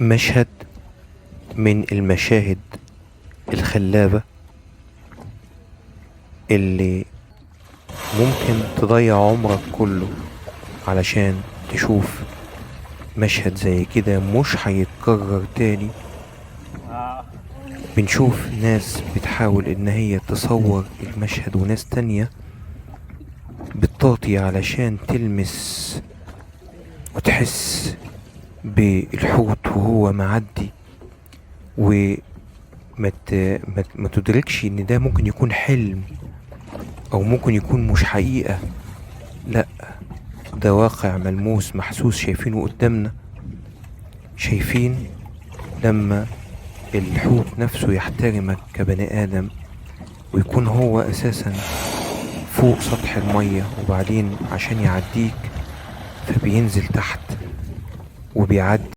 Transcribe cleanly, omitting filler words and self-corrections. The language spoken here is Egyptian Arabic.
مشهد من المشاهد الخلابة اللي ممكن تضيع عمرك كله علشان تشوف مشهد زي كده، مش هيتكرر تاني. بنشوف ناس بتحاول ان هي تصور المشهد، وناس تانية بتطاطي علشان تلمس وتحس بالحوت وهو معدي، وما ما تدركش ان ده ممكن يكون حلم او ممكن يكون مش حقيقة. لا، ده واقع ملموس محسوس شايفينه قدامنا. شايفين لما الحوت نفسه يحترمك كبني آدم ويكون هو أساسا فوق سطح المية، وبعدين عشان يعديك فبينزل تحت وبيعدي.